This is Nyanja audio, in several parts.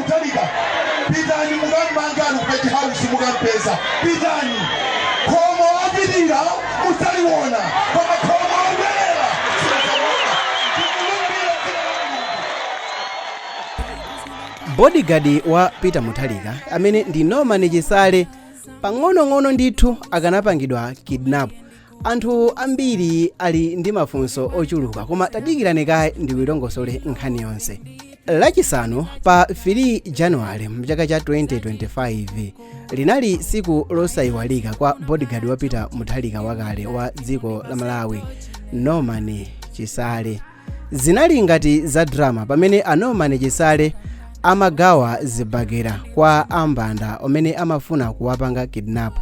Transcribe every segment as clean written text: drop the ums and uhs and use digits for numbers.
Mutharika, pitani mukammange ali ku Page House, mukampeza. Pitani, khomo lopitira mudzaliona, koma khomo lobwerera simudzaliona. Ndikulumbira dzina la Mulungu. Bodyguard wa Peter Mutharika amene ndi Norman Chisale pang'onong'ono ndithu akanapangidwa kidnap. Anthu ambiri ali ndi mafunso ochuluka, koma tadikirani kaye ndikuilongosole nkhani yonse. Lachisanu pa 3 Januwale mchaka cha 2025 linali siku losayiwalika kwa bodyguard wa Peter Mutharika wakale wa dziko la Malawi, Norman Chisale. Zinali ngati za drama pamene a Norman Chisale amagawa zibakera kwa ambanda amene amafuna kuwapanga kidnap.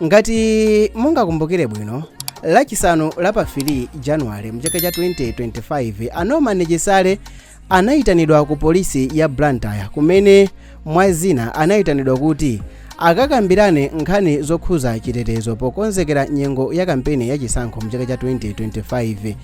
Ngati mungakumbukire bwino, Lachisanu la pa 3 Januwale mchaka cha 2025 a Norman Chisale anayitanidwa ku polisi ya Blantyre, kumene mwazina anayitanidwa kuti akakambirane nkhani zokhuza chitetezo pokonzekera nyengo ya kampeni ya chisankho mchaka cha 2025.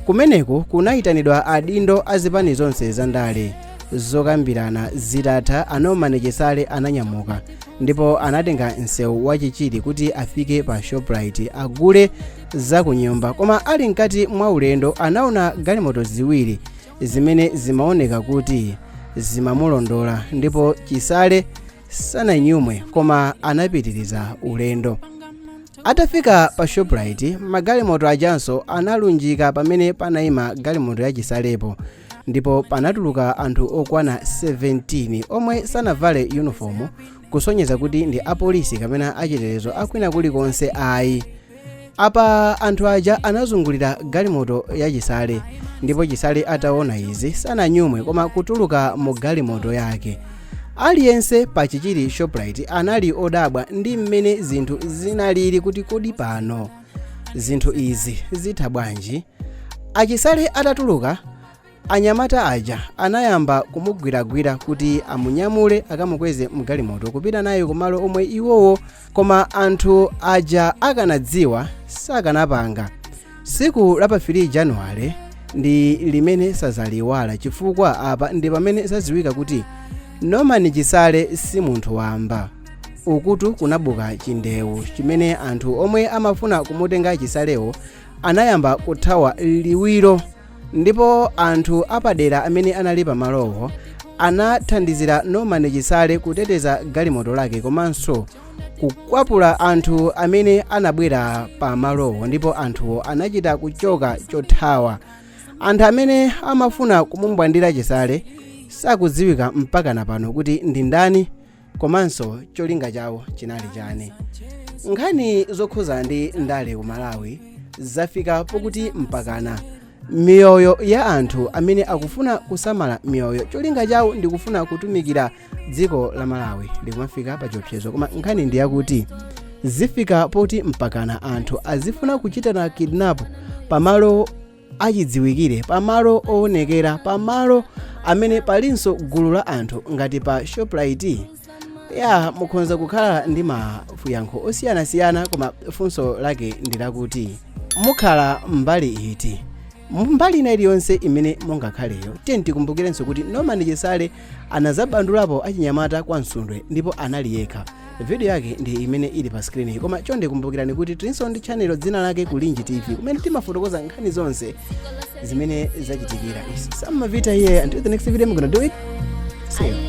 Kumeneku kunayitanidwa adindo a zipani zonse za ndale. Zokambirana zitatha, a Norman Chisale ananyamuka ndipo anatenga msewu wa Chichiri kuti afike pa Shoprite agule zakunyumba. Koma ali mkati mwa ulendo anaona galimoto ziwiri zimene zimaoneka kuti zimamulondola, ndipo Chisale sananyumwe koma anapitiriza ulendo. Atafika pa Shoprite, magalimoto ajanso analunjika pamene panayima galimoto ya Chisalepo, ndipo panatuluka anthu okwana 17 omwe sanavale uniform kusonyeza kuti ndi apolisi kapena achitetezo akwina kulikonse ayi. Apa anthu aja anazungulira galimoto ya Chisale, ndipo Chisale ataona izi sananyumwe koma kutuluka mu galimoto yake. Aliyense pa Chichiri Shoprite anali odabwa ndi mmene zinthu zinalili, kuti kodi pano zinthu izi zitha bwanji? Achisale atatuluka, anyamata aja anayamba kumugwiragwira kuti amunyamule akamukweze mgalimoto kupita naye kumalo omwe iwowo, koma anthu aja akanadziwa sakanapanga. Siku la pa 3 Januwale ndi limene sazaliwala, chifukwa apa ndi pamene zadziwika kuti Norman Chisale si munthu wamba. Ukutu kunabuka chindewu chimene anthu omwe amafuna kumutenga Chisalewo anayamba kuthawa liwiro, ndipo anthu apadera amene anali pamalowo anathandizira Norman Chisale kuteteza galimoto lake komanso kukwapula anthu amene anabwera pamalowo, ndipo anthuwo anachita kuchoka chothawa. Anthu amene amafuna kumumbwandira Chisale sakudziwika mpaka pano kuti ndi ndani komanso cholinga chawo chinali chani. Nkhani zokhuza ndi ndale ku Malawi zafika pokuti mpakana miyoyo ya anthu amene akufuna kusamala miyoyo, cholinga chawo ndi kufuna kutumikira dziko la Malawi, likumafika pa chiopsezo. Koma nkhani ndi yakuti zifika poti mpakana anthu azifuna kuchitana kidnap pamalo achidziwikire, pamalo oonekera, pamalo amene palinso gulu la anthu ngati pa Shoprite? Ya, mukhoza kukhala ndi mafuyankho osiyanasiyana, koma funso lake ndi lakuti mukhala mbali iti? Mbali ina iliyonse imene mungakhaleyo, tiye tikumbukirenso kuti Norman Chisale anazabandulapo achinyamata kwa Msundwe ndipo anali yekha. Video yake ndi imene ili pa screen. Koma chonde kumbukirani kuti tilinso ndi channel dzina lake Kulinji TV, kumene timafotokoza nkhani zonse zimene zachitikira. It's Sam Mavita here. Until the next video, I'm gonna do it. See you.